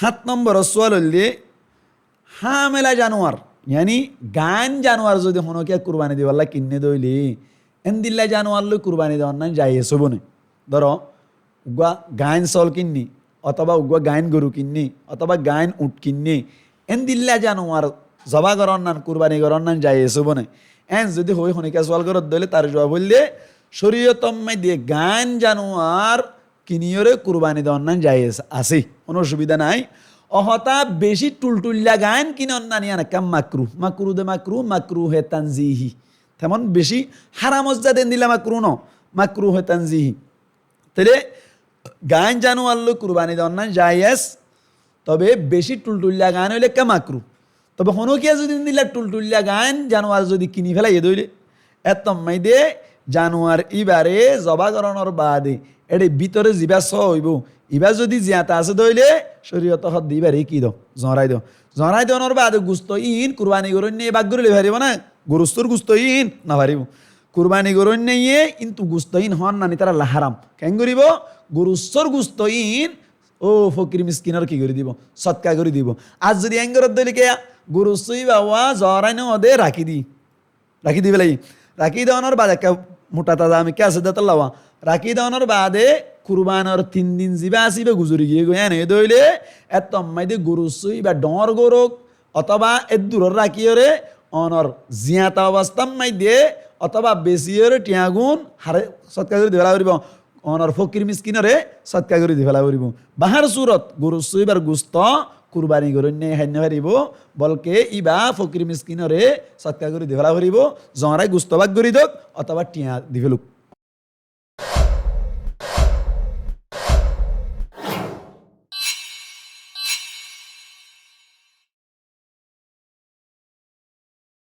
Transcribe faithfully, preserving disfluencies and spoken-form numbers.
Háñt nombor sual óilde, hámela januar, yáni gaáin januar zodi honókiya kurbani dibálla kinné dé óile, éndilla januar loi kurbani doonnan jaiez óibo né? Dóro, uggúa gaáin sóol kinné, otóba uggúa gaáin goru kinné, otóba gaáin uñth kinné, éndilla januar zoba gorónnan, kurbani gorónnan jaiez óibo né? Eén zodi hoói honókiya sual goródde óile tar juab óilde, córiyotor maze gaáin januar kiniyóre kurbani doonnan jaiez asé, honó osubida nái. Óhotá beci thulthuilla gaáin kinonnan yían ekkán makru, makru de makru, makruhe tanzihi. Temon beci háramor zade éndilla makru no, makruhe tanzihi. Tóile gaáin januar loi kurbani doonnan jaiez, tobe beci thulthuilla gaáin óile ekká makru. Tobe honókiya zodi éndilla thulthuilla gaáin januar zodi kini félaiye dé óile, éttommáide januar íbare zoba gorónor baade éçe bítore zibá só óibo, ibá zodi ziyata asé dé óile, córiyote hoódde íbare ki do, zoóñrai do. Zoóñrai doónor baade gusto íin kurbani goróinnaye bák gorí loi faribó né? Gorussór gusto íin nofaribó. Kurbani goróinnaye kintu gusto íin hoónnan ítaralla háram. Keén goríbo? Gorussór gusto íin ó fokir miskinor ki gorí dibo? Sótka gorí dibo. Ar zodi eén goródde óile kiyá, gorussó íba uwá zoóñrai noóde rakí di. Rakí di félaiye. Rakí doónor baade ekká muthá taza mikká asé dé tólla uwá. Rakí doónor baade kurbanor tin din zibá asé íba guzori giyé goi, yían óiye dé óile, éttommáide gorussó íba dhoóñr gorók, otóba éddurór rakíyore onor ziyata obostár maze otóba besiyore thiañgún hare sótka gorí di féla foribó, onor fokir miskinore sótka gorí di féla foribó. Bahár surot gorussó íbar gusto kurbani goróinnaye hái nofaribó, bolke íba fokir miskinore sótka gorí di féla foribó, zoóñrai gusto bák gorí douk otóba thiañ di féluk.